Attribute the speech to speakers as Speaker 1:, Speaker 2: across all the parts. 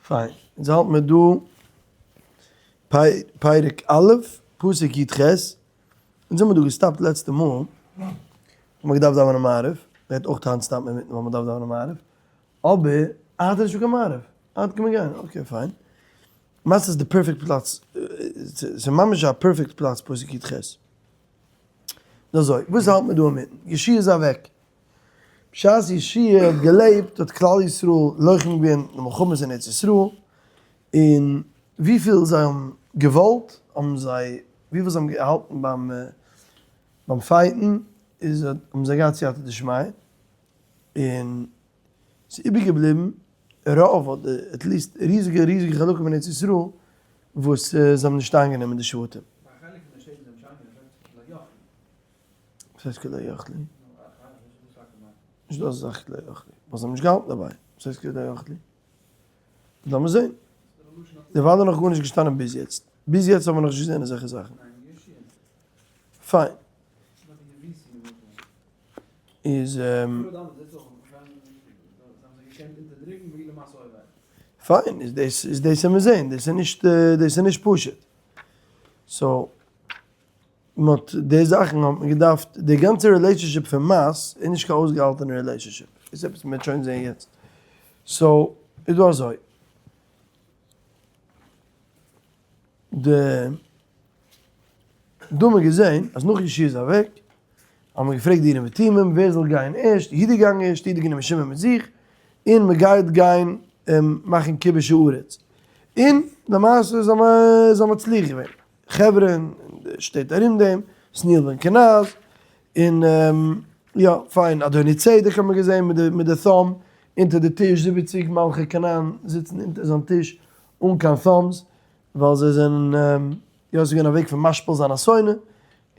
Speaker 1: פיין, אונז האלט מיר דא פרק א', פסוק י"ח, אונז האמיר דא געסטאפט לעצטע מאל, האט מען געדארפט דאווענען מעריב, מ'גייט אויך היינט סטאפן אינמיטן ווייל מ'דארף דאווענען מעריב, אבער היינט איז נישטא קיין מעריב, היינט קען מען גיין, okay פיין. למעשה איז די perfect פלאץ, ס'איז ממש א perfect פלאץ פסוק י"ח. איז אזוי, וואס האלט מען דא אינמיטן? יהושע איז אוועק. בשעת יהושע האט געלעבט האט כלל ישראל לוחם געווען די מלחמות אין ארץ ישראל, און וויפיל זיי האבן געוואלט האבן זיי, וויפיל זיי האבן געהאלטן ביים ביים fight ן איז האבן זיי געהאט סייעתא דשמיא, און ס'איז איבערגעבליבן רוב אדער at least ריזיגע ריזיגע חלקים פון ארץ ישראל וואס זיי האבן נישט איינגענומען די שבטים. וואס הייסט כי לא יכלו? נישט דא אזא זאך כי לא יכלו, ווייל זיי האבן נישט געהאלטן דערביי, וואס הייסט כי לא יכלו? לאמיר זען. דערווייל איז נאך גארנישט געשטאנען ביז יעצט, ביז יעצט האבן מיר נאכנישט געזען אזעלכע זאכן. פיין. איז פיין, איז דאס איז דאס מיר זען, דאס איז נישט דאס איז נישט פשוט. so מען האט די זאכן האט מען געדארפט, די גאנצע relationship פון מס איז נישט קיין אויסגעהאלטענע relationship, איז עפעס מען וועט שוין זען יעצט. so איז דא אזוי, די דא האט מען געזען אז נאך יהושע איז אוועק, האט מען געפרעגט די אורים ותומים ווער זאל גיין ערשט, יהודה געגאנגען ערשט, יהודה גענומען שמעון מיט זיך, און מען גייט גיין מאכן כיבוש הארץ, און למעשה זיי האבן מצליח געווען. חברון און די שטעט ארום דעם, עתניאל בן קנז, און יא פיין אדוני צדק האט מען געזען מיט די מיט די thumb אונטער די טיש, 70 מלכי כנען זיצן אונטער זיין טיש אן קיין thumbs, ווייל זיי זענען יא ס'איז געווען א וועג פון משפיל זיין א שונא,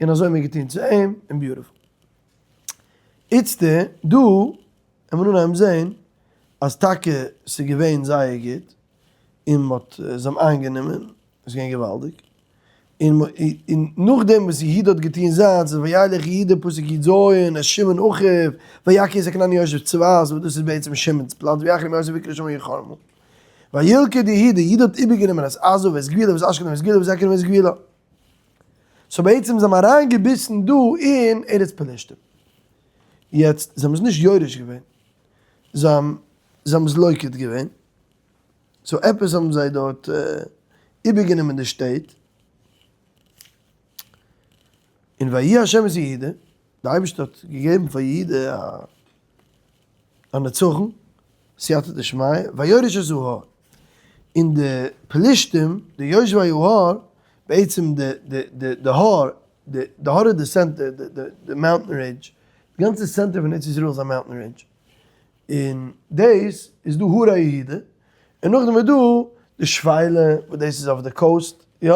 Speaker 1: און אזוי האט מען געטון צו אים, און beautiful. איצטער דא וועט מען אנהייבן זען אז טאקע ס'איז געווען זייער גוט, און מ'האט זיי האבן איינגענומען, איז געווען געוואלדיג, און און נאכדעם וואס יהודה האט געטון זיינס, איז וילך יהודה פסוק י"ז, את שמעון אחיו, ויכה את הכנעני יושב צפת, וואס דאס איז בעצם שמעון'ס פלאץ, ויחרם יוסף ויקרא שמו יחרמה. וילכד יהודה, יהודה האט איבערגענומען את עזה ואת גבולה ואת אשקלון ואת גבולה ואת עקרון ואת גבולה. so בעצם זיי האבן אריינגעביסן דא אין ארץ פלשתים. יעצט, זיי האבן עס נישט יורש געווען, זיי האבן זיי האבן עס לוקט געווען. so עפעס האבן זיי דארט איבערגענומען די שטעט, און ויהי ה' את יהודה, די אייבערשטער האט געגעבן פאר יהודה א נצחון, סייעתא דשמיא, ויורש את ההר, און די פלישתים, די יושבי ההר, בעצם די הר, די הר איז די center, די mountain range, די גאנצע center פון ארץ ישראל איז א mountain range, און דאס איז דא הרי יהודה, און נאכדעם איז דא די שפלה וואס דאס איז אויף די coast, יא,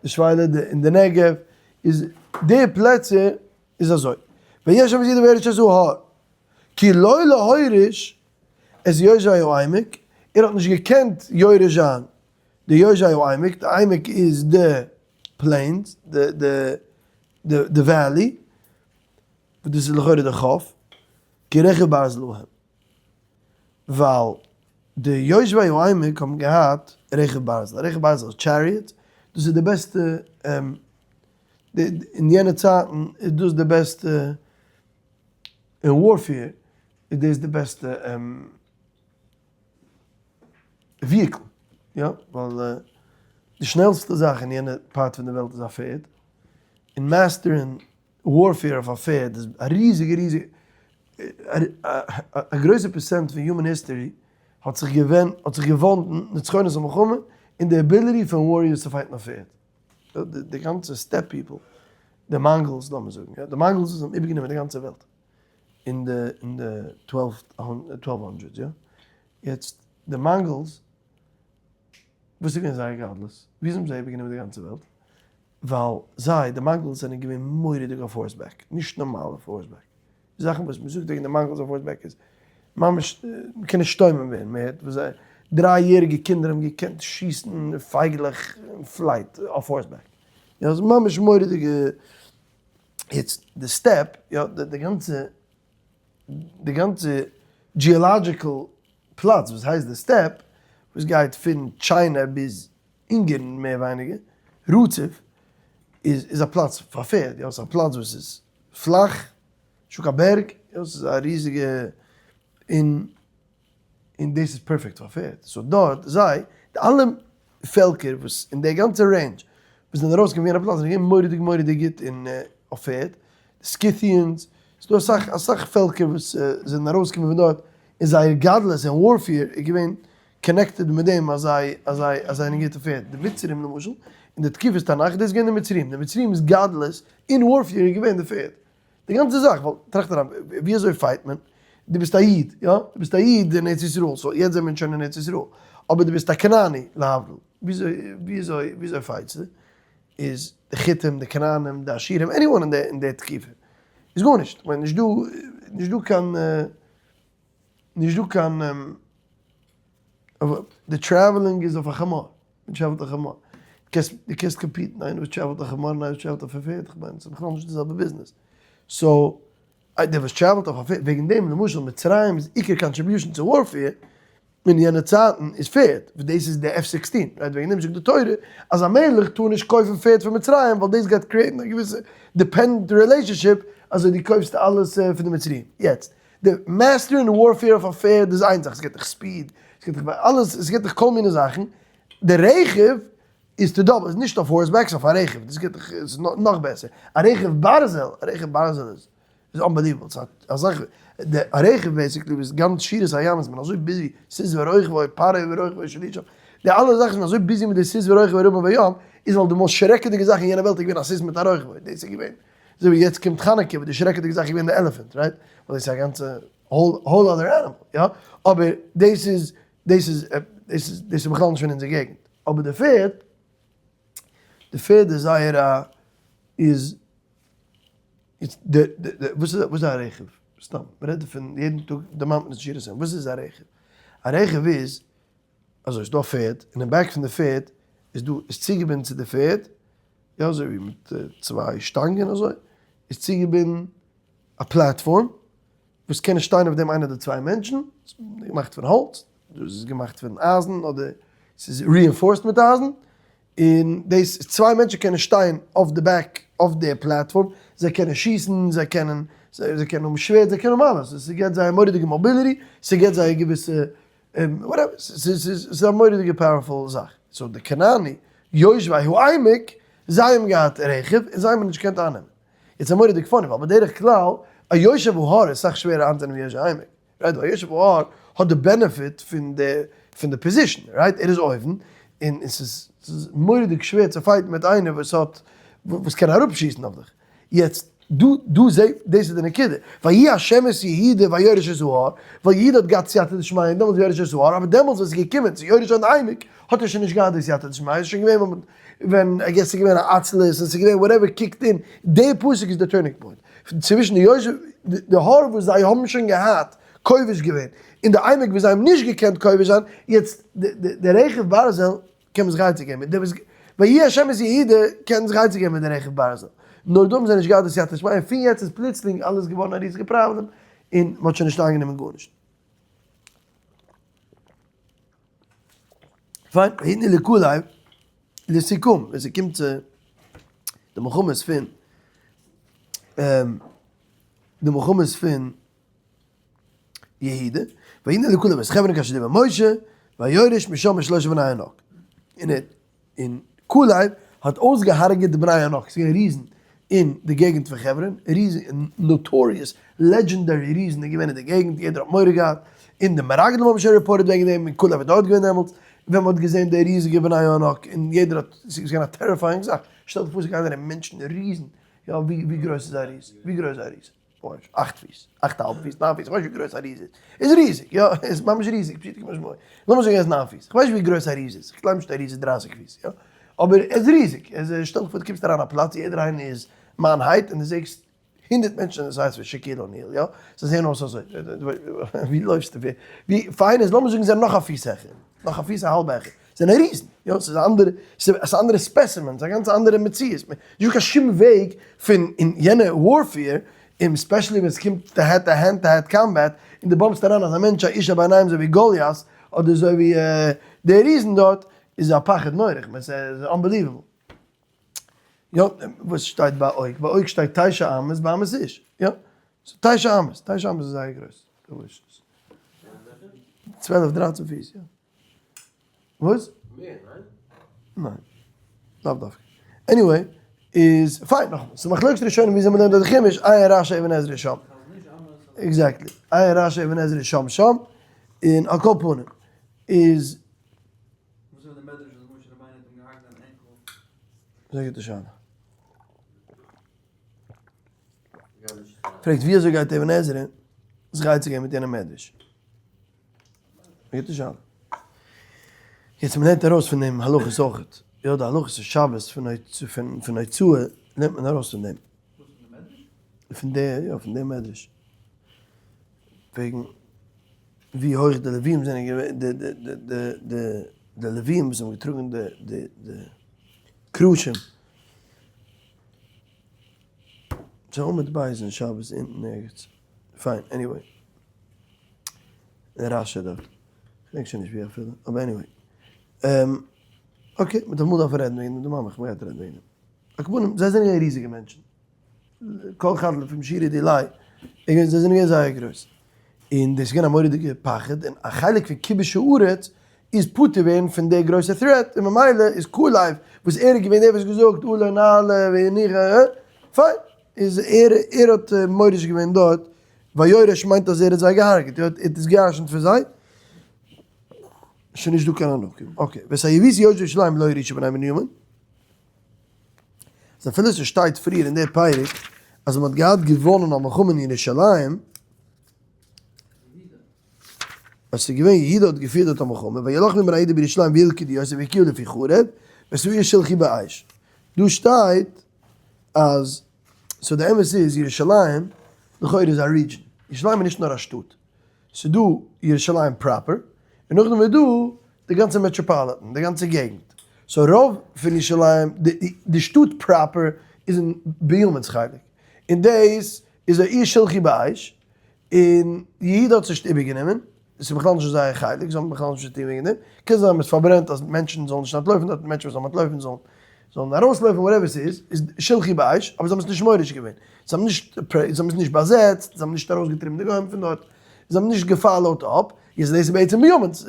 Speaker 1: די שפלה אין די נגב, איז די פלעצער איז אזוי, ויהי ה' את יהודה וירש את ההר, כי לא להוריש את יושבי העמק, ער האט נישט געקענט יורש זיין די יושבי העמק, די עמק איז די plains, די valley, וואס דאס איז לכאורה די חוף, כי רכב ברזל להם, ווייל די יושבי העמק האבן געהאט רכב ברזל, רכב ברזל איז chariot, דאס איז די בעסטע, אין יענע צייטן איז דאס די בעסטע, אין warfare איז דאס די בעסטע vehicle, יא, ווייל די שנעלסטע זאך אין יענע part פון די וועלט איז א פערד, און master ן warfare אויף א פערד איז א ריזיגע ריזיגע א גרויסע פערסענט פון human history האט זיך געווען האט זיך געוואנדן נצחונות המלחמה אין די ability פון warriors צו fight ן אויף פערד. די גאנצע steppe people, די Mongols לאמיר זאגן יא, די Mongols וואס האבן איבערגענומען די גאנצע וועלט אין די אין די twelve hundreds יא, יעצט די Mongols וואס איז געווען זייער גדלות? וויאזוי האבן זיי איבערגענומען די גאנצע וועלט? ווייל זיי, די Mongols, זענען געווען מורא'דיג אויף horseback, נישט נארמאל אויף horseback. די זאכן וואס מ'זאגט וועגן די Mongols אויף horseback איז ממש, מ'קען נישט שטוינען ווערן, מ'הערט וואס זיי, דריי יעריגע קינדער האבן געקענט שיסן פייגלעך אין flight אויף horseback. יא, ס'איז ממש מורא'דיגע, יעצט די steppe, יא, די גאנצע, די גאנצע geological פלאץ וואס הייסט די steppe. וואס גייט פון China ביז אונגערן מער ווייניגער, רצוף, איז איז א פלאץ פאר פערד, יא, ס'איז א פלאץ וואס איז פלאך, נישטא קיין בערג, יא, ס'איז א ריזיגע, און און דאס איז perfect פאר פערד, so דארט זיי, די אלע פעלקער וואס אין די גאנצע range וואס זענען ארויסגעקומען פון יענע פלאץ זענען געווען מורא'דיג מורא'דיג גוט אין אויף פערד, די Scythians, ס'איז דא אסאך אסאך פעלקער וואס זענען ארויסגעקומען פון דארט, און זייער גדלות אין warfare איז געווען connected מיט דעם אז זיי אז זיי אז זיי זענען גוטע פערד, די מצרים למשל, אין די תקופת תנך דאס איז געווען די מצרים, די מצרים'ס גדלות אין warfare איז געווען די פערד. די גאנצע זאך, ווייל טראכט אריין, ווי אזוי fight מען? דו ביסט א איד, יא? דו ביסט א איד אין ארץ ישראל, so יעצט זעמיר שוין אין ארץ ישראל, אבער דו ביסט א כנעני, להבדיל, וויאזוי, וויאזוי, וויאזוי fight סטו? איז די חיתים, די כנענים, די אשורים, anyone אין די, אין די תקופה, איז גארנישט, כ'מיין נישט דא, נישט דא קיין, נישט דא קיין, די traveling איז אויף א חמור. מען travel ט אויף חמור. קענסט דו קענסט compete ן איינער וואס travel ט אויף חמור און איינער וואס travel ט אויף א פערד? כ'מיין ס'איז בכלל נישט די זעלבע ביזנעס. so דער וואס travel ט אויף א פערד, וועגן דעם למשל מצרים איז עיקר contribution צו warfare אין יענע צייטן איז פערד, וואס דאס איז די F 16, right? וועגן דעם זאגט די תורה אז א מלך טאר נישט קויפן פערד פון מצרים ווייל דאס גייט create ן א געוויסע dependent relationship אזוי דו קויפסט אלעס פון די מצריים. יעצט די master אין warfare אויף א פערד איז איין זאך, עס געט דיך speed, עס געט דיך אלעס, עס געט דיך כל מיני זאכן, די רכב איז to double, איז נישט אויף horseback, ס'איז אויף א רכב, דאס געט דיך, עס איז נאך בעסער, א רכב ברזל, א רכב ברזל איז איז unbelievable, ס'איז א זאך, די א רכב basically וואס גאנץ שירת הים איז מען אזוי busy, סוס ורוכבו, פרעה ורוכבו שלישיו, די אלע זאכן איז מען אזוי busy מיט די סוס ורוכבו רמה וים, איז ווייל די most שרעקעדיגע זאך אין יענע וועלט איז געווען א סוס מיט א רוכבו, דאס איז געווען. אזוי ווי יעצט קומט חנוכה וואס די שרעקעדיגע זאך איז געווען די elephant, right? ווייל דאס איז א גאנצע whole other animal, יא? אבער דאס איז, דאס איז, דאס איז, דאס איז בכלל נישט פון אונזער געגנט. אבער די פערד, די פערד איז זייער א, איז, איז די, די, די, וואס איז, וואס איז א רכב? סתם, מ'רעדט דערפון יעדן טאג דערמאנט מען עס אין שירת הים. וואס איז א רכב? א רכב איז, אזוי, ס'איז דא א פערד, און אין back פון די פערד איז דא, איז צוגעבינדן צו די פערד, יא אזוי ווי מיט צוויי שטאנגען אזוי, איז צוגעבינדן א platform וואס קענען שטיין אויף דעם איינער אדער צוויי מענטשן, ס'איז געמאכט פון האלץ, דאס איז געמאכט פון אייזן אדער ס'איז reinforced מיט אייזן, און דאס צוויי מענטשן קענען שטיין אויף די back אויף די platform, זיי קענען שיסן, זיי קענען זיי קענען האבן שווערד, זיי קענען האבן אלעס, ס'געבט זיי א מורא'דיגע mobility, ס'געבט זיי א געוויסע whatever, ס'איז א מורא'דיגע powerful זאך. so די כנעני, יושבי העמק, זיי האבן געהאט רכב און זיי האבן נישט געקענט אייננעמען. יעצט איז מורא'דיג funny, ווייל בדרך כלל א יושב ההר איז סאך שווערער איינצונעמען ווי יושבי העמק. right? ווייל יושב ההר האט די benefit פון די פון די position, right? ער איז אויבן, און ס'איז מורא'דיג שווער צו fight ן מיט איינער וואס האט וואס קען אראפשיסן אויף דיך. יעצט דא דא זעט דאס איז די נקודה, ויהי השם את יהודה וירש את ההר, ווייל יהודה האט געהאט סייעתא דשמיא און דעמאלטס וירש את ההר, אבער דעמאלטס ווען ס'איז געקומען צו יורש זיין די עמק האט ער שוין נישט געהאט די סייעתא דשמיא, עס איז שוין געווען ווען I guess ס'איז געווען א עצלות און ס'איז געווען whatever קוקט אין, די פסוק איז די turning point, צווישן די יושב די הר וואס זיי האבן שוין געהאט כובש געווען און די עמק וואס זיי האבן נישט געקענט כובש זיין, יעצט די רכב ברזל קען מען זיך עצה געבן מיט דעם וואס ויהי השם את יהודה קען זיך עצה געבן מיט די רכב ברזל, נאר דא האבן זיי נישט געהאט די סייעתא דשמיא און פון יעצט איז פלוצלינג אלעס געווארן א ריזיגע פראבלעם און מען האט שוין נישט איינגענומען גארנישט. פיין, והנה לכולי, לסיכום, ווען ס'קומט צו די מלחמות פון די מלחמות פון יהודה, ויתנו לכלב את חברון כאשר דיבר משה, ויורש משם את שלושת בני ענק. און ער און כלב האט אויסגעהארגעט די בני ענק, ס'איז געווען ריזן אין די געגנט פון חברון, ריזן, notorious, legendary ריזן איז געווען אין די געגנט, יעדער האט מורא געהאט, און די מרגלים האבן שוין report עט וועגן דעם, און כלב איז דארט געווען דעמאלטס, ווען מ'האט געזען די ריזיגע בני ענק, און יעדער האט, ס'איז געווען א terrifying זאך, שטעל דיך פאר ס'גייען ארום מענטשן ריזן, יא, ווי גרויס איז א ריז? ווי גרויס איז א ריז? כ'ווייס, אכט פיס, אכט א האלב פיס, ניין פיס, כ'ווייס נישט ווי גרויס א ריז איז. איז ריזיג, יא, איז ממש ריזיג, פשוטו כמשמעו. לאמיר זאגן ער איז ניין פיס, כ'ווייס נישט ווי גרויס א ריז איז, כ'גלייב נישט א ריז איז 30 פיס, יא. אבער ער איז ריזיג, ער איז, שטעל דיך פאר דו קומסט אריין א פלאץ, יעדער איינער איז מיין height, און דו זעסט הונדערט מענטשן אין די size פון שעקיל אוניעל, יא. זיי זעען אויס אזוי, ווי לויפסטו, ווי, פיין איז לאמיר זאגן זיי זענען נאך א פיס העכער, נאך א פיס א האלב העכער. זענען ריזן, יא, ס'איז א אנדערע, ס'איז א אנדערע specimen, ס'איז א גאנץ אנדערע מציאות, נישטא קיין שום וועג פון אין יענע warfare, און especially ווען ס'קומט to head to hand to head combat, און דו באמפסט אריין אזא מענטש א איש הביניים אזוי ווי גוליית. אדער אזוי ווי די ריזן דארט, איז א פחד נורא, כ'מיין ס'איז unbelievable. יא, וואס שטייט ביי עוג? ביי עוג שטייט תשע אמות באמת איש, יא? ס'איז תשע אמות, תשע אמות איז זייער גרויס. 12 דרייצן פיס, יא. וואס?
Speaker 2: מער, ניין?
Speaker 1: ניין. לאו דווקא. Anyway, איז פיין, נאכאמאל, ס'איז מחלוקת ראשונים וויאזוי מ'לערנט דא די חומש, עיין רש"י אבן עזרא שם. Exactly. עיין רש"י אבן עזרא שם שם, און על כל פנים, איז.
Speaker 3: וואס איז מיט די מדרש אז משה רבינו האט אים געהאקט זיין ankle?
Speaker 1: זייער גוטע שאלה. פרעגט ווי אזוי גייט אבן עזרא זיך עצה געבן מיט יענעם מדרש? גוטע שאלה. יעצט מען לערנט ארויס פון דעם הלכות אויכעט. יא די הלכות אין שבת פון פון הוצאה לערנט מען ארויס פון דעם. פון די יא פון דעם מדרש. וועגן ווי הויך די לווים זענען געווען די די די די די די לווים וואס האבן געטראגן די די די קרשים. ס'איז עמוד בית אין שבת אונטן ערגעץ. פיין anyway. רש"י דארט. כ'דענק שוין נישט ווי אפילו. אבער anyway. Okay, מ'וועט אמאל דארפן רעדן וועגן דעם, די מאמע, כ'מיין גייט רעדן וועגן דעם. על כל פנים, זיי זענען געווען ריזיגע מענטשן. כל אחד לפום שיעורא דיליה. זיי זענען געווען זייער גרויס. און דאס איז געווען א מורא'דיגע פחד, און א חלק פון כיבוש הארץ איז פטור ווערן פון די גרויסע threat, און ממילא איז כלב, וואס ער איז געווען דער וואס האט געזאגט עלה נעלה והניחה, פיין, איז ער ער האט מוריש געווען דארט, ויורש מיינט אז ער האט זיי געהארגעט, ער האט עס געירשנט פון זיי, שוין נישט דא קיין ענקים, okay, ואת היבוסי יושבי ירושלים לא הורישו בני בנימין. אז אפילו ס'שטייט פריער אין די פרק אז מ'האט געהאט געוואנען א מלחמה אין ירושלים, אז ס'איז געווען יהודה האט געפירט דארט א מלחמה, וילחמו בני יהודה בירושלים וילכדו אותה והכוה לפי חרב, ואת העיר שלחו באש. דא שטייט אז, so די אמת איז ירושלים לכאורה איז א region, ירושלים איז נישט נאר א שטאט, ס'איז דא ירושלים proper, און נאכדעם איז דא די גאנצע metropolitan, די גאנצע געגנט. So רוב פון ירושלים, די שטאט proper איז אין בנימין'ס חלק, און דאס איז העיר שלחו באש, און יהודה האט עס נישט איבערגענומען, עס איז בכלל נישט אין זייער חלק, זיי האבן בכלל נישט צו טון וועגן דעם, קען זיין מען האט פארברענט אז מענטשן זאלן נישט אנטלויפן דארט, מענטשן וואס זאלן אנטלויפן זאלן זאלן ארויסלויפן whatever ס'איז, איז שלחו באש, אבער זיי האבן עס נישט מוריש געווען, זיי האבן נישט זיי האבן עס נישט באזעצט, זיי האבן נישט ארויסגעטריבן די גוים פון דארט, זיי האבן נישט גע follow ט up, איז דאס איז בעצם בנימין'ס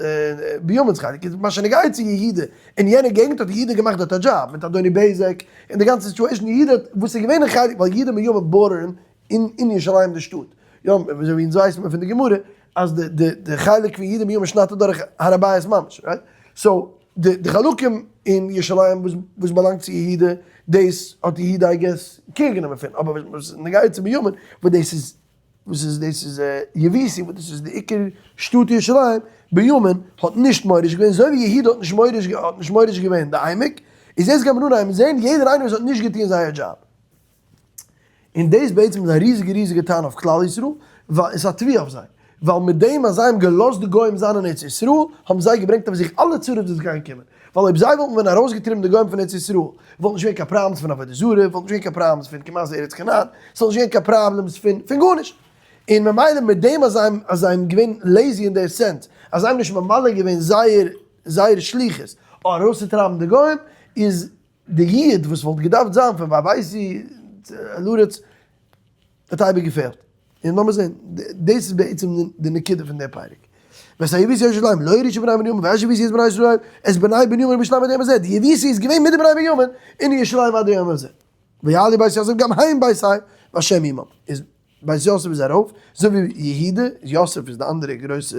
Speaker 1: בנימין'ס חלק, איז מה שנוגע צו יהודה, אין יענע געגנט האט יהודה געמאכט דארט א דזשאב, מיט אדוני בזק, און די גאנצע situation, יהודה האט, וואס איז געווען אין חלק, ווייל יהודה און בנימין border ן אין אין ירושלים די שטאט, יא, אזוי ווי אונז ווייסן מיר פון די גמרא, אז די די די חלק פון יהודה בנימין שניידט אדורך הר הבית ממש, right? So די די חלקים אין ירושלים וואס וואס באלאנגט צו יהודה, דאס האט יהודה I guess care גענומען פון, אבער וואס נוגע צו בנימין, וואס דאס איז וואס איז דאס איז יבוסי וואס דאס איז די עיקר שטאט ירושלים, בנימין האט נישט מוריש געווען, אזוי ווי יהודה האט נישט מוריש האט נישט מוריש געווען די עמק, איז יעצט גייט מען אנהייבן זען יעדער איינער וואס האט נישט געטון זייער דזשאב. און דאס בעצם איז א ריזיגע ריזיגע טענה אויף כלל ישראל, ווייל עס איז א תביעה אויף זיי, ווייל מיט דעם אז זיי האבן געלאזט די גוים זיין אין ארץ ישראל, האבן זיי געברענגט אויף זיך אלע צרות וואס גייען קומען, ווייל אויב זיי וואלטן ווען ארויסגעטריבן די גוים פון ארץ ישראל, וואלט נישט געווען קיין problems פון עבודה זרה, וואלט נישט געווען קיין problems פון כמעט ארץ כנען, ס'וואלט נישט געווען קיין problems פון פון גארנישט. און ממילא מיט דעם אז זיי אז זיי האבן געווען lazy אין די sense, אז זיי האבן נישט ממלא געווען זייער זייער שליחות ארויסצוטרייבן די גוים, איז די יעוד וואס וואלט געדארפט זיין פון והבאתי אל הארץ האט אייביג געפעלט. און לאמיר זען, דאס איז בעצם די נקודה פון די פרק. ואת היבוסי יושבי ירושלים לא הורישו בני בנימין ואת היבוסי את בני ישראל את בני בנימין בירושלים עד היום הזה, די יבוסי איז געווען מיט די בני בנימין אין ירושלים עד היום הזה. ויעלו בית יוסף גם הם בית אל והשם עמם. איז בית יוסף איז ארויף, אזוי ווי יהודה, יוסף איז די אנדערע גרויסע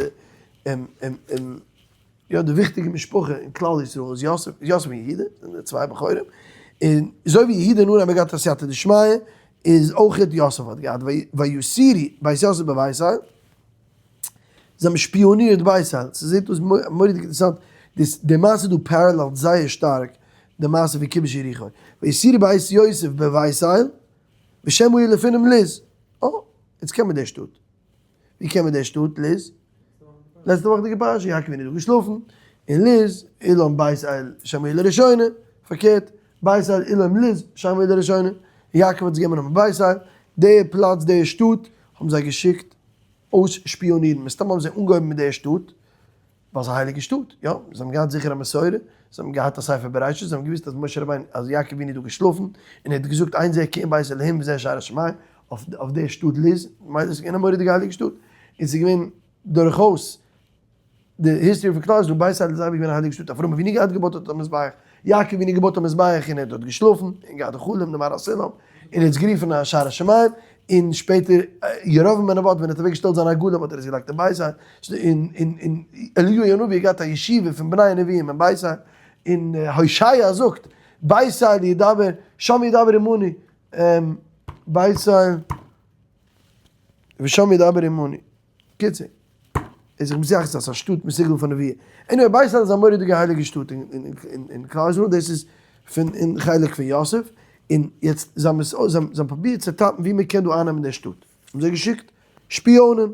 Speaker 1: יא די וויכטיגע משפחה אין כלל ישראל איז יוסף, יוסף און יהודה, זענען די צוויי בכורים, און אזוי ווי יהודה און אנהייב האט געהאט א סייעתא דשמיא, איז אויכעט יוסף האט געהאט, ויתורו בית יוסף בבית אל, זיי האבן שפיאנירט בית אל, ס'זעט אויס מורא'דיג אינטערעסאנט, די מעשה דא parallel ט זייער שטארק די מעשה פון כיבוש יריחו, ויתורו בית יוסף בבית אל, ושם העיר לפנים לוז, אה, יעצט קען מען די שטאט. ווי קען מען די שטאט לוז? לעצטע וואכדיגע פרשה, יעקב אבינו איז דא געשלאפן, אין לוז, אולם בית אל שם העיר לראשונה, פארקערט, בית אל אולם לוז שם העיר לראשונה, יעקב האט זיך געגעבן א נאמען בית אל, די פלאץ די שטאט האבן זיי געשיקט אויסשפיאנירן, מסתמא האבן זיי אנגעהויבן מיט די שטאט. ווייל ס'איז א הייליגע שטאט, יא, זיי האבן געהאט זיכער א מסורה, זיי האבן געהאט א ספר בראשית, זיי האבן געוואוסט אז משה רבינו, אז יעקב אבינו איז דא געשלאפן, און ער האט געזאגט אין זה כי אם בית אלהים וזה שער השמים, אויף די שטאט לוז, ממילא איז עס געווען א מורא'דיגע הייליגע שטאט, און ס'איז געווען דורכאויס די history פון כלל ישראל, בית אל איז אייביג געווען א הייליגע שטאט, אברהם אבינו געהאט געבויט דארט א מזבח, יעקב אבינו געבויט א מזבח און ער האט דארט געשלאפן, און געהאט די חלום די מראה סולם, און ער האט עס גערופן א שער השמים, און שפעטער ירבעם בן נבט ווען ער האט אוועק געשטעלט זיין עגלים האט ער עס געלייגט אין בית אל, און און און אליהו הנביא האט געהאט א ישיבה פון בני הנביאים אין בית אל, און הושע זאגט בית אל ידבר שם ידבר עמנו, בית אל ושם ידבר עמנו. קיצור, איז זיך מזכר אז א שטאט מסוגל פאר נביאה. Anyway, בית אל איז א מורא'דיגע הייליגע שטאט אין כלל ישראל, דאס איז פון אין חלק פון יוסף, און יעצט זיי האבן עס זיי האבן פרובירט צו טאפן ווי מען קען דא אייננעמען די שטאט, האבן זיי געשיקט שפיאנען,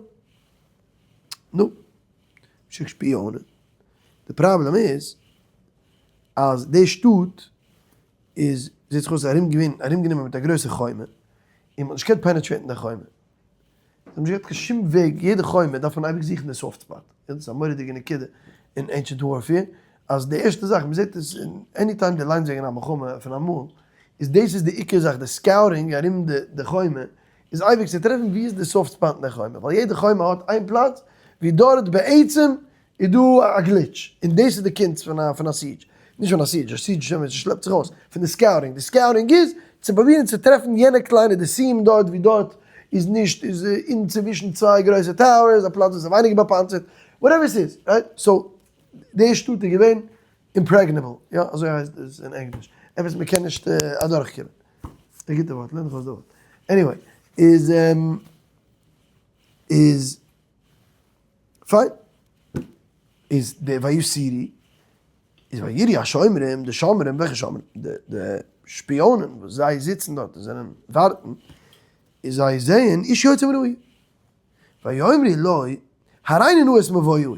Speaker 1: נו, שיקט שפיאנען, די פראבלעם איז אז די שטאט איז זעט זיך אויס ארום געווען ארומגענומען מיט א גרויסע חומה, און מען האט נישט געקענט penetrate ן די חומה. זיי האבן נישט געהאט קיין שום וועג, יעדע חומה דארף מען אייביג זוכן די soft spot, דאס איז א מורא'דיגע נקודה אין ancient warfare, אז די ערשטע זאך, מען זעט עס אין any time די ליינס וועגן א מלחמה פון אמאל, איז דאס איז די עיקר זאך, די scouting ארום די חומה, איז אייביג צו טרעפן ווי איז די soft spot אין די חומה, ווייל יעדע חומה האט איין פלאץ ווי דארט בעצם איז דא א glitch, און דאס איז די קונץ פון א פון א siege, נישט פון א siege, א siege איז ווען ס'שלעפט זיך אויס, פון די scouting, די scouting איז צו פרובירן צו טרעפן יענע קליינע די seam דארט ווי דארט איז נישט איז אינצווישן צוויי גרויסע towers, א פלאץ וואס איז ווייניגער באפאנצערט, whatever ס'איז, right? So די שטאט איז געווען impregnable, יא אזוי הייסט עס אין ענגליש, עפעס מ'קען נישט אדורכקומען, א גוטע ווארט, לערן דיך אויס די ווארט, anyway, איז איז. פיין. איז די ויתורו, איז ויראו השומרים, די שומרים, וועלכע שומרים? די די שפיאנען וואס זיי זיצן דארט און זענען ווארטן, איז זיי זעען איש יוצא מן העיר. ויאמרו לו, הראנו נא את מבוא העיר.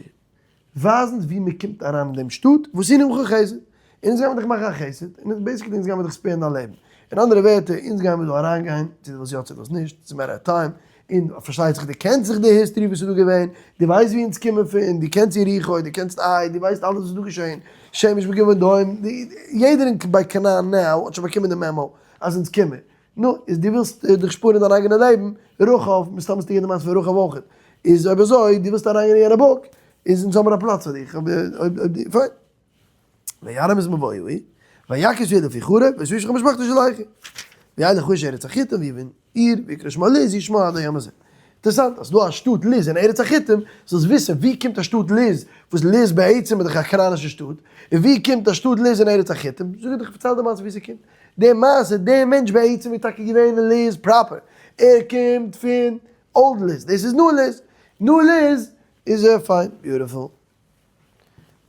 Speaker 1: ווייז אונז ווי מען קומט אריין אין דעם שטאט, ועשינו עמך חסד. אונז גיימיר דיך מאכן א חסד, און basically אונז גיימיר דיך spare ן דיין לעבן. אין אנדערע ווערטער, אונז גיימיר דא אריינגיין, צו דו ווילסט יא צו דו ווילסט נישט, ס'איז matter of time, און פארשטייט זיך דו קענסט זיך די history וואס איז דא געווען, דו ווייסט ווי אונז קומען פון, דו קענסט יריחו, דו קענסט עי, דו ווייסט אלעס וואס איז דא געשען, שמש בגבעון דום, יעדער אין ביי כנען now האט שוין באקומען די memo אז אונז קומען. נו, איז דו ווילסט דיך שפארן דיין אייגענע לעבן, רחב, מסתם האסטו געהערט די מעשה פון רחב אויך, איז אויב אזוי, דו ווילסט אריינגיין אין יענע book, איז אונז האבן א פלאץ פאר דיך, אויב דו, פיין. וירם את מבוא העיר, ויכס ידו לפי חרב, ואת איש משפחתו שלחי. וילך האיש ארץ החתים, ויבן עיר, ויקרא שמה לוז, יהי שמה עד היום הזה. אינטערעסאנט אז ס'דא א שטאט לוז אין ארץ החתים, זאלסט וויסן ווי קומט א שטאט לוז, וואס לוז בעצם איז דאך א כנענישע שטאט, און ווי קומט א שטאט לוז אין ארץ החתים, זאג איך דיך פארצייל די מעשה ווי ס'קומט. די מעשה, דער מענטש בעצם איז טאקע געווען אין לוז proper, ער קומט פון old לוז, דאס איז new לוז, new לוז איז ער פיין, beautiful.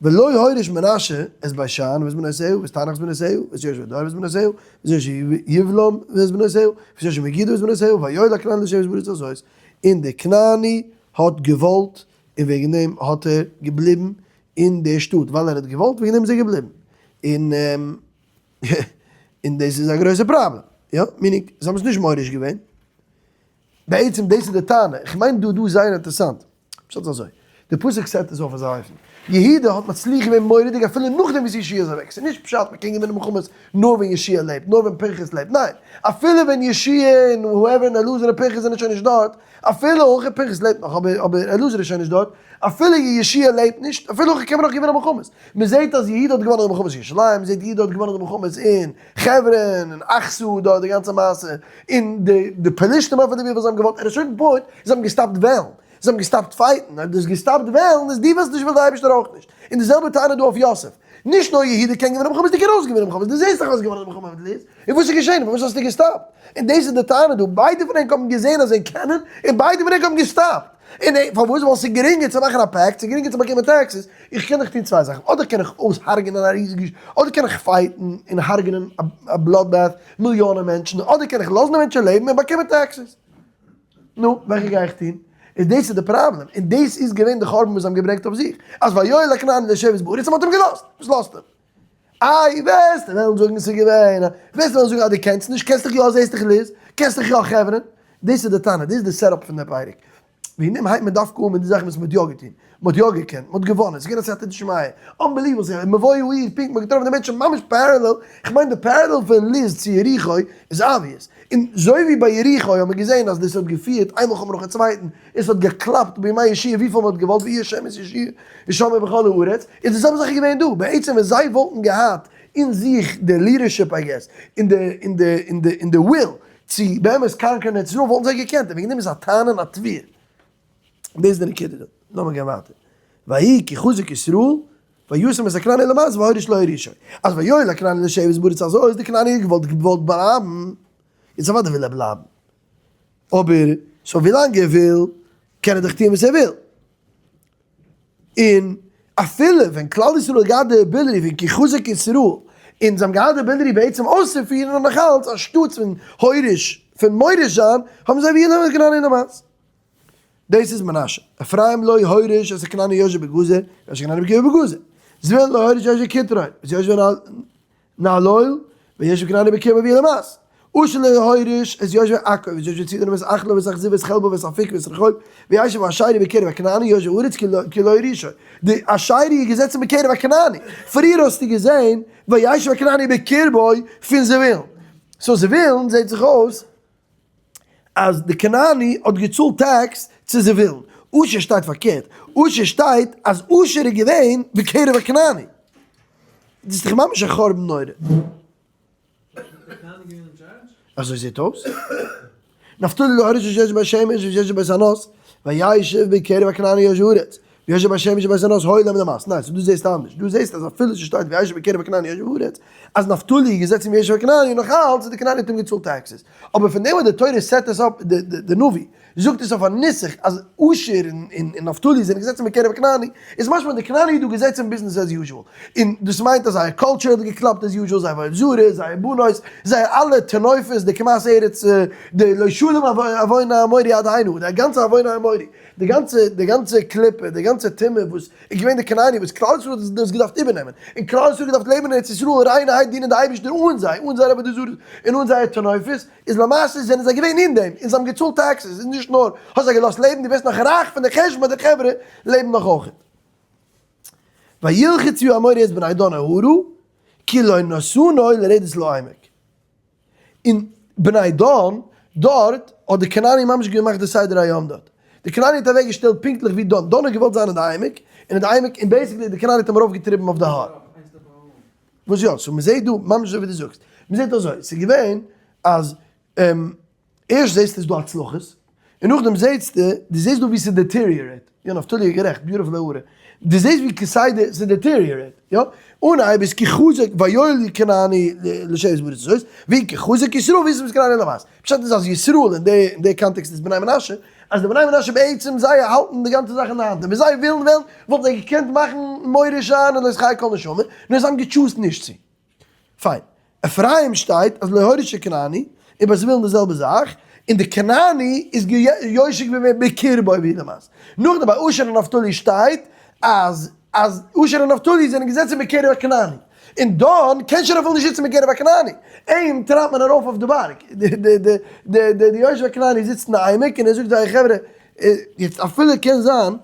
Speaker 1: ולא הוריש מנשה את בית שאן ואת בנותיה ואת תענך ואת בנותיה ואת יושבי דור ואת בנותיה ואת יושבי יבלעם ואת בנותיה ואת יושבי מגידו ואת בנותיה ויואל הכנעני לשבת בארץ הזאת, און דער כנעני האט געוואלט און וועגן דעם האט ער געבליבן אין דער שטאט, ווייל ער האט געוואלט וועגן דעם איז ער געבליבן, און און דאס איז א גרויסע פראבלעם, יא, meaning זיי האבן עס נישט מוריש געווען, בעצם דאס איז די טענה, איך מיין דא דא איז זייער אינטערעסאנט, פשט איז אזוי, די פסוק set עס אויף אזא אופן, יהודה האט מצליח געווען מורא'דיג אפילו נאכדעם וואס יהושע איז אוועק, ס'איז נישט פשט מ'קען געווינען מלחמות נאר ווען יהושע לעבט, נאר ווען פנחס לעבט, ניין, אפילו ווען יהושע און whoever און אלעזר און פנחס זענען שוין נישט דארט, אפילו אויך פנחס לעבט נאך אבער אבער אלעזר איז שוין נישט דארט, אפילו יהושע לעבט נישט, אפילו אויך קען מען נאך געווינען מלחמות, מ'זעט אז יהודה האט געוואנען די מלחמות אין ירושלים, מ'זעט יהודה האט געוואנען די מלחמות אין חברון, אין עכסה דארט די גאנצע מעשה, און די די פלשתים אויף די ווי וואס זיי האבן געוואלט, at a certain point זיי האבן געסטאפט וועלן, זיי האבן געסטאפט fight ן, אויב דו האסט געסטאפט וועלן איז דו ווילסט נישט וויל די אייבערשטער אויך נישט, און די זעלבע טענה דא אויף יוסף, נישט נאר יהודה קען געווינען מלחמות, דו קען אויך געווינען מלחמות, דו זעסט דאך האסט געוואנען די מלחמה מיט לוז, און וואס איז געשען, פארוואס האסטו געסטאפט? און דאס איז די טענה דא, ביידע פון ענק האבן געזען אז זיי קענען, און ביידע פון ענק האבן געסטאפט, און פארוואס? ווייל ס'איז גרינגער צו מאכן א pact, ס'איז גרינגער צו באקומען taxes, איך קען דאך טון צוויי זאכן, אדער קען איך אויסהרג'נען א ריזיגע, אדער קען איך fight ן און הרג'נען א blood bath מיליאנען מענטשן, אדער קען איך לאזן די מענטשן לעבן און באקומען taxes. נו, וועלכע גיי איך טון? איז דאס איז די פראבלעם, און דאס איז געווען די חורבן וואס זיי האבן געברענגט אויף זיך, אז ויואל הכנעני לשבת בארץ און מ'האט אים געלאזט, וואס לאזט אים? איי, וועסטו וועלן זאגן ס'איז געווען א, וועסטו וועלן זאגן אז דו קענסט נישט, קענסט דיך יא, זעסט דיך לוז, קענסט דיך יא חברון, דאס איז די טענה, דאס איז די setup פון די פרק. וועגן דעם הייבט מען דווקא אן מיט די זאכן וואס מ'האט יא געטון, מ'האט יא געקענט, מ'האט געוואנען, ס'איז געווען א סייעתא דשמיא, unbelievable, ס'איז מבוא העיר, פונקט מ'האט געטראפן די מענטשן ממש parallel, כ'מיין די parallel פון לוז צו יריחו איז obvious, און זוי ווי ביי יריחו האט מען געזען אז דאס האט געפירט איין מלחמה נאכן צווייטן, און ס'האט געקלאפט בימי יהושע וויפיל מ'האט געוואלט ויהי השם את יהושע הישמר בכל הארץ, איז די זעלבע זאך געווען דא, בעצם ווען זיי וואלטן געהאט אין זיך די leadership I guess, און די און די און די און די will צו באמת conquer ן ארץ ישראל וואלטן זיי געקענט, און וועגן דעם איז א טענה און א תביעה. דאס איז די נקודה דא. לאמיר גיין ווייטער. ויהי כי חזק ישראל וישם את הכנעני למס והוריש לו ירושה. אז ויואיל הכנעני לשבת בארץ הזאת, די כנעני האט געוואלט געוואלט בלייבן, יעצט אוודאי וויל ער בלייבן, אבער so ווילאנג ער וויל קען ער דאך טוען וואס ער וויל. און אפילו ווען כלל ישראל האט געהאט די ability פון כי חזק ישראל, און זיי האבן געהאט די ability בעצם אויסצופירן און נאכאלץ אנשטאטס פון הוריש פון מוריש זיין, האבן זיי ווי הכנעני למס. דאס איז מנשה. אפרים לא הוריש את הכנעני יושב בגזר, וישב הכנעני בקרבו בגזר. זבולון לא הוריש יושב כתרון, וישב נהלול, וישב כנעני בקרבו ויהיה למס. אשר לא הוריש את יושבי עכו, ואת יושבי צידון ואת אחלב ואת אכזיב ואת חלבו ואת אפיק ואת רחוב, וישב האשרי בקרב הכנעני יושב הארץ כי לא הורישו. די אשרי איז געזעצן בקרב הכנעני. פריער האסטו געזען וישב הכנעני בקרבו פון זבולון. so זבולון זעט זיך אויס אז די כנעני האט געצאלט tax צו זבולון. אשר שטייט פארקערט. אשר שטייט אז אשר איז געווען בקרב הכנעני. דאס איז דאך ממש א חורבן נורא. אזוי זעט אויס. נפתלי לא הוריש את יושבי בית שמש ואת יושבי בית ענות, וישב בקרב הכנעני יושב הארץ, וישב בית שמש ובית ענות הוי להם למס. ניין, so דו זעסט אנדערש. דו זעסט אז אפילו ס'שטייט וישב בקרב הכנעני יושב הארץ, אז נפתלי איז געזעצן וישב הכנעני, נאך אלץ איז די כנעני האט אים געצאלט taxes. אבער פון דעם וואס די תורה set עס אפ, די נביא זאגט עס אויף א נוסח אז אשר און נפתלי זענען געזעצן בקרב הכנעני, איז משמע די כנעני איז דא געזעצן business as usual, און דאס מיינט אז זייער culture האט געקלאפט as usual, זייער עבודה זרה, זייער בנות, זייער אלע טינופות, די קמת ארץ, די לא שלם עוון האמורי עד הנה, די גאנצע עוון האמורי, די גאנצע די גאנצע קליפה, די גאנצע טומאה וואס איז געווען די כנעני וואס כלל ישראל האט דאס געדארפט איבערנעמען, און כלל ישראל האט געדארפט לעבן אין ארץ ישראל ריינערהייט דינען די אייבערשטער אן זיי, אן זייער עבודה זרה און אן זייער טינופות. איז למעשה זענען זיי געווען אין דעם און זיי האבן געצאלט taxes און נישט נאר האסט זיי געלאזט לעבן דו ווערסט נאך רייך פון די חשבון אז די חברה לעבן נאך אויכעט. וילחצו האמורי את בני דן ההרה כי לא נתנו לרדת לעמק. און בני דן דארט האט די כנעני ממש געמאכט די סדר היום דארט. די כנעני האט אוועק געשטעלט פונקטליך ווי דן. דן האט געוואלט זיין אין די עמק און אין די עמק און basically די כנעני האט אים ארויף געטריבן אויף די הר. וואס יא? so מ'זעהט דא ממש אזוי ווי דו זאגסט, מ'זעהט אזוי, ס'איז געווען אז ערשט זעהסטו ס'איז דא הצלחות, און נאכדעם זעהסטו, דו זעהסט דא ווי ס'איז deteriorate, יא נפתלי איז גערעכט, beautiful הערה, דו זעהסט ווי כסדר ס'איז deteriorate, יא, אנהייב איז כי חזק ויואיל כנעני לשבת בארץ הזאת, ויהי כי חזק ישראל וישם את כנעני למס, פשט איז אז ישראל אין די אין די קאנטעקסט איז בני מנשה, אז די בני מנשה בעצם זיי האלטן די גאנצע זאך אין די האנט, און ווען זיי ווילן וועלן וואלטן זיי געקענט מאכן מוריש זיין און לא תחיה כל נשמה, נאר זיי האבן גע choose ט נישט צו. פיין. אפרים שטייט אז לא הוריש כנעני, און ביי זבולון די זעלבע זאך, און די כנעני איז יושב געווען בקרבו ווי למעשה. נאכדעם ביי אשר און נפתלי שטייט אז אז אשר און נפתלי זענען געזעצן בקרב הכנעני. און דאן קען שוין אפילו נישט זיצן בקרב הכנעני. אים טרייבט מען ארויף אויף די בארג. די יושב הכנעני זיצט אין די עמק און ער זאגט זיי חברה, יעצט אפילו קען זיין,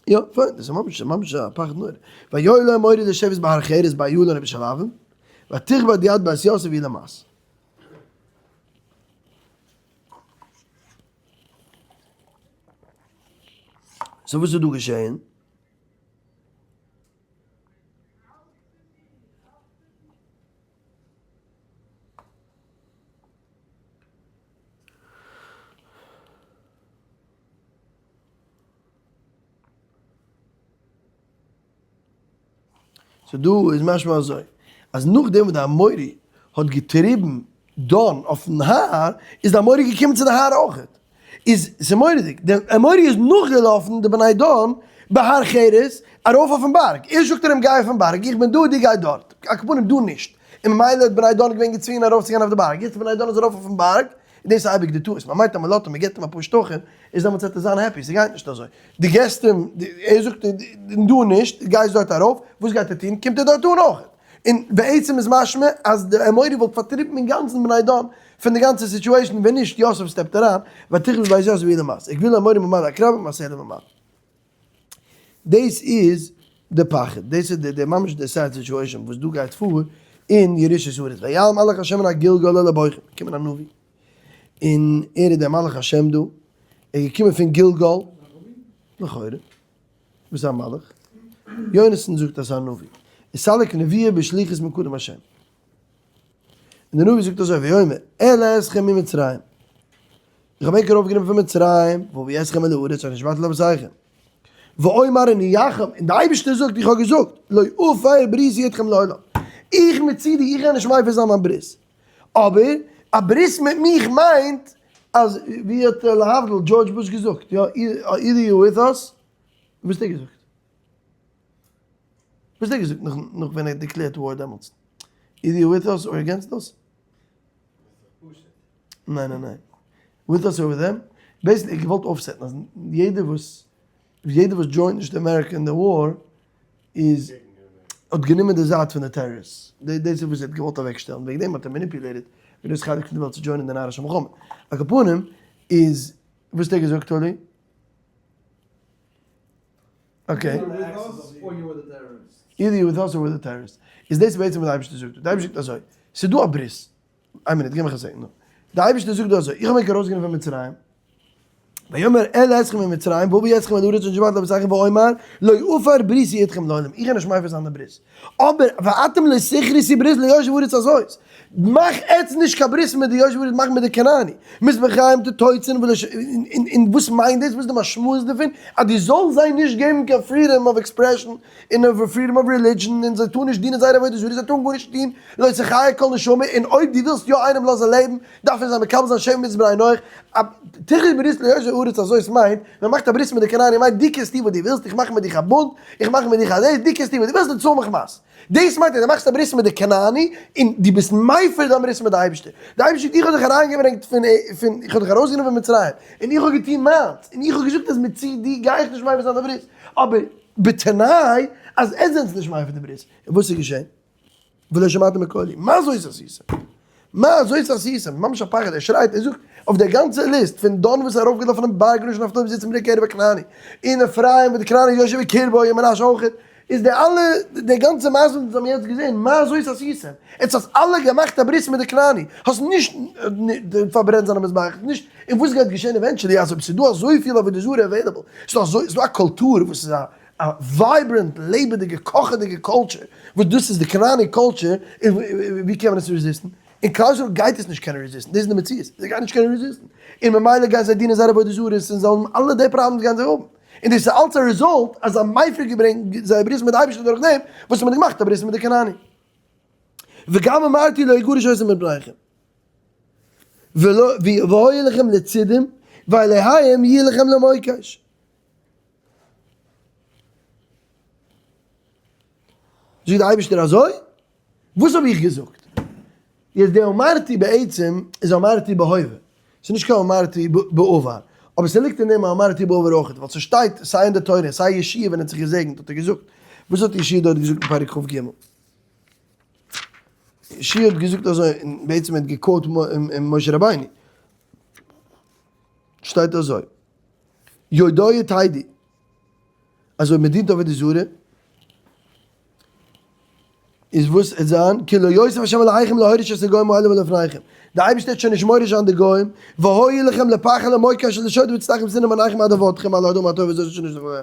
Speaker 1: יא, פיין, דאס איז ממש ממש א פחד נורא. ויואיל האמורי לשבת בהר חרת באיילון ובשעלבים, ותכבד יד בית יוסף ויהי למס. so וואס איז דא געשעהן? so דא איז משמע אזוי, אז נאכדעם וואס די אמורי האט געטריבן דן אויפן הר, איז די אמורי געקומען צו די הר אויכעט. איז ס'מורא'דיג, די אמורי איז נאכגעלאפן די בני דן בהר חרת ארויף אויפן בארג, ערשט זאגט ער אים גיי אויפן בארג, איך בין דא דו גיי דארט, על כל פנים דא נישט, און ממילא האט בני דן געווען געצווינגען ארויפצוגיין אויף די בארג, יעצט בני דן איז ארויף אויפן בארג, און דאס איז אייביג די טעות, מען מיינט אז מען לאזט אים, מען געבט אים אפאר שטחים, איז דעמאלטס וועט ער זיין happy, ס'גייט נישט אזוי, דו געבסט אים, ער זאגט דא נישט, גייסט דארט ארויף, וואס גייט ער טון, קומט ער דארט אן אויך, און בעצם איז משמע אז די אמורי וואלט פארטריבן אינגאנצן בני דן. פון די גאנצע situation ווען נישט יוסף step ט אריין, ותכרית בית יוסף ויהי למס, הגביל האמורי ממעל עקרבים ומהסלע ממעל. דאס איז די פחד, דאס איז די ממש די sad situation וואס דא גייט פאר אין ירושת הארץ, ויעל מלאך השם מן הגלגל אל הבוכרים, געקומען א נביא, און ער איז דער מלאך השם דא, ער איז געקומען פון גלגל, לכאורה, וואס איז א מלאך? יונתן זאגט אז ס'איז א נביא, וסליק נביאה בשליחות מקדם השם. און דער נביא זאגט אזוי, ויאמר, אעלה אתכם ממצרים, איך האב ענק ארויפגענומען פון מצרים, ואביא אתכם אל הארץ אשר נשבעתי לאבותיכם, ואומר הניחם, און דער אייבערשטער זאגט, איך האב געזאגט, לא אפר בריתי אתכם לעולם, איך מצידי, איך גיי נישט מפר זיין מיין ברית, אבער א ברית מיט מיך מיינט אז, ווי האט להבדיל דזשארדזש בוש געזאגט, יא, either you with us, וואס האט ער געזאגט? וואס האט ער געזאגט נאך ווען ער האט declared war דעמאלטס? Either you with us or against us? ניין ניין ניין. With us or with them? Basically ער האט געוואלט אויפ set ן אז יעדער וואס יעדער וואס join ט נישט אמעריקע אין די war איז האט גענומען די זייט פון די טעראריסט. דאס איז וואס ער האט געוואלט אוועקשטעלן. וועגן דעם האט ער manipulated א גרויס חלק פון די וועלט צו join ען די נארישע מלחמה. על כל פנים איז וואס האט ער געזאגט טאלי? Okay. Either you with us or with the terrorists. איז דאס בעצם וואס די אייבערשטער זאגט דא. די אייבערשטער זאגט אזוי, ס'איז דא א ברית. איין מינוט, גיב מיך א second דא. די אייבערשטער זאגט דא אזוי, איך האב ענק ארויסגענומען פון מצרים, ויאמר אעלה אתכם ממצרים ואביא אתכם אל הארץ אשר נשבעתי לאבותיכם ואומר לא אפר בריתי אתכם לעולם, איך גיי נישט מפר זיין די ברית. אבער ואתם לא תכרתו ברית ליושבי הארץ הזאת, מאך עטץ נישט קיין ברית מיט די יושבי הארץ, מאך מיט די כנעני, מזבחיהם תתוצון ולא ש, און וואס מיינט דאס, וואס איז די משמעות דערפון, אז דו זאלסט זיי נישט געבן קיין freedom of expression און freedom of religion, און זיי טארן נישט דינען זייער עבודה זרה, זיי טארן גארנישט טון, לא תחיה כל נשמה, און אויב דו ווילסט יא איינעם לאזן לעבן, דארף ער זיי מקבל זיין שבע מצוות בני נח, א תכרות ברית ליושבי הארץ הזאת מיינט, מען מאכט א ברית מיט די כנעני מיינט דו קענסט טון וואס דו ווילסט, איך מאך מיט דיך א בונד, איך מאך מיט דיך א דעיס, דו קענסט טון וואס דו ווילסט און צאל מיך מס. דאס מיינט אז דו מאכסט א ברית מיט די כנעני און דו ביסט מפר דיין ברית מיט די אייבערשטער. די אייבערשטער זאגט איך האב דיך אריינגעברענגט פון פון איך האב דיך ארויסגענומען פון מצרים און איך האב געטון מיינס און איך האב געזאגט אז מצידי גיי איך נישט מפר זיין די ברית אבער בתנאי אז עטס זענטס נישט מפר די ברית. און וואס איז געשען? ולא שמעתם בקולי, מה זאת עשיתם? מה זאת עשיתם? ממש א פחד, ער שרייט, ער זאגט, אויף דער גאנצער list, פון דן וואס איז ארויפגעלאפן אויפן בארג ראשון אויף טוב זיצן בני קרב הכנעני, און אפרים וואס די כנעני יושב בקרבו און מנשה אויכעט, איז די אלע, די גאנצע מעשה וואס אונז האבן יעצט געזען, מה זאת עשיתם? עטס האטס אלע געמאכט א ברית מיט די כנעני, האסט נישט פארברענט זיינע מזבח, נישט, און וואס גייט געשען eventually אז אויב ס'איז דא אזויפיל עבודה זרה available, ס'איז דא אזוי, ס'איז דא א קולטור וואס איז א א vibrant לעבעדיגע קאכעדיגע קולטשער וואס דאס איז די כנעני קולטשער און ווי קען מען עס resist ן? און כלל ישראל גייט עס נישט קענען resist ן דאס איז די מציאות זיי גייען נישט קענען resist ן און ממילא גייען זיי דינען זייער עבודה זרות און זיי האבן אלע די problems גייען זיי האבן און דאס איז אלץ א result אז זיי האבן מפר געברענגט זייער ברית מיט די אייבערשטער דורך דעם וואס מען האט געמאכט א ברית מיט די כנעני וגם אמרתי לא יגרש אותם מפניכם והיו לכם לצדים ואלהיהם יהיו לכם למוקש. זאגט דער אייבערשטער אזוי? וואס האב איך געזאגט? יעצט די אמרתי בעצם איז אמרתי בהווה, ס'איז נישט קיין אמרתי בעבר, אבער ס'ליגט אין דעם א אמרתי בעבר אויך, ווייל ס'שטייט סיי אין די תורה סיי יהושע ווען ער האט זיך געזעגנט האט ער געזאגט, וואס האט יהושע דארט געזאגט אין פרק כ"ג? יהושע האט געזאגט אזוי, און בעצם ער האט גע quote משה רבינו, שטייט אזוי. יודעי תדעו אז אויב מען דינט עבודה זרה איז וואס עט זיין כי לא יוסיף השם אלהיכם להוריש את הגוים האלה מלפניכם די אייבערשטער וועט שוין נישט מוריש זיין די גוים והיו לכם לפחד למוקש ולשוד וצלחים שנאה מעיניכם עד אבדכם על האדמה הטובה הזאת אשר נשלח לכם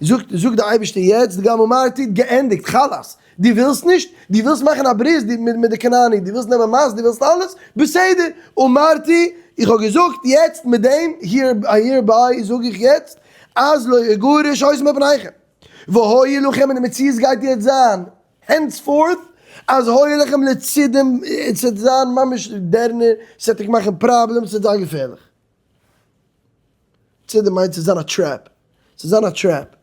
Speaker 1: זאגט זאגט די אייבערשטער יעצט גם אמרתי געענדיגט חלאס דו ווילסט נישט? דו ווילסט מאכן א ברית מיט די כנעני, דו ווילסט נעמען מס, דו ווילסט אלעס? בסדר, אמרתי, איך האב געזאגט יעצט מיט דעם, hereby זאג איך יעצט, אז לא יגרש אותם מפניכם, והיו לכם און די מציאות גייט יעצט זיין, henceforth, אז היו לכם לצדים, עס וועט זיין ממש דערנער, עס וועט דיך מאכן problems, עס וועט זיין געפערליך. צידה מיינט ס'זאל זיין א trap, ס'זאל זיין א trap,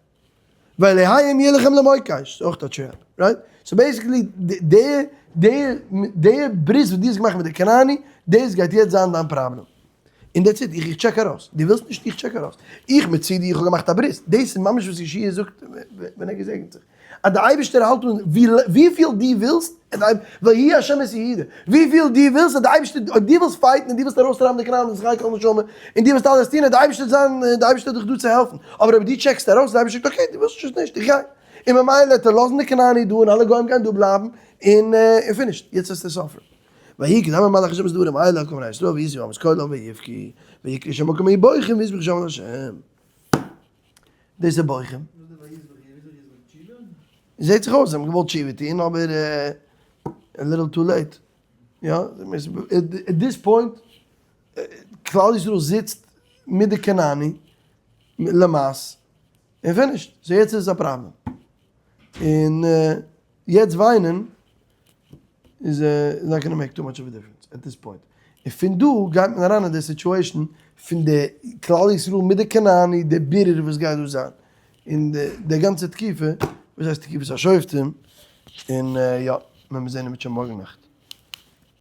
Speaker 1: ואלהיהם יהיו לכם למוקש, ס'איז אויך א trap, right? So basically די די די ברית וואס דו האסט געמאכט מיט די כנעני, דאס גייט יעצט זיין דיין פראבלעם. און that's it, איך check ארויס, דו ווילסט נישט, איך check ארויס. איך מצידי, איך האב געמאכט א ברית, דאס איז ממש וואס יהושע זאגט ווען ער געזעגנט זיך, אז די אייבערשטער האלט אן וויפיל דו ווילסט. ויהי השם את יהודה, וויפיל דו ווילסט אז די אייבערשטער, אויב דו ווילסט fight ן און דו ווילסט ארויסטרייבן די כנענים זיך כל נשמה, און דו ווילסט אלעס טון, אז די אייבערשטער זיין, די אייבערשטער איז דיך דא צו העלפן, אבער אויב דו check סט ארויס, די אייבערשטער זאגט okay, דו ווילסט שוין נישט, איך גיי. און ממילא וועט ער לאזן די כנעני דא און אלע גוים גייען דא בלייבן, און finished, יעצט וועסטו suffer ן. ויהי כדבר מלאך השם את דברים האלה אל כל בני ישראל וישאו העם את קולם ויבכו ויקראו שם מקום ההוא בוכים ויזבחו שם להשם. דאס איז בוכים. זעט זיך אויס זיי האבן געוואלט תשובה טון אבער a little too late. יא, at this point כלל ישראל זיצט מיט די כנעני למעשה און finished. So יעצט איז עס א פראבלעם. און יעצט וויינען איז not gonna make too much of a difference at this point. און פון דא גייט מען אריין אין די situation פון די כלל ישראל מיט די כנעני, די בירור וואס גייט דא זיין, און די גאנצע תקופה וואס הייסט תקופת השופטים, און יא, מען מוז זען אם ירצה השם מארגן נאכט.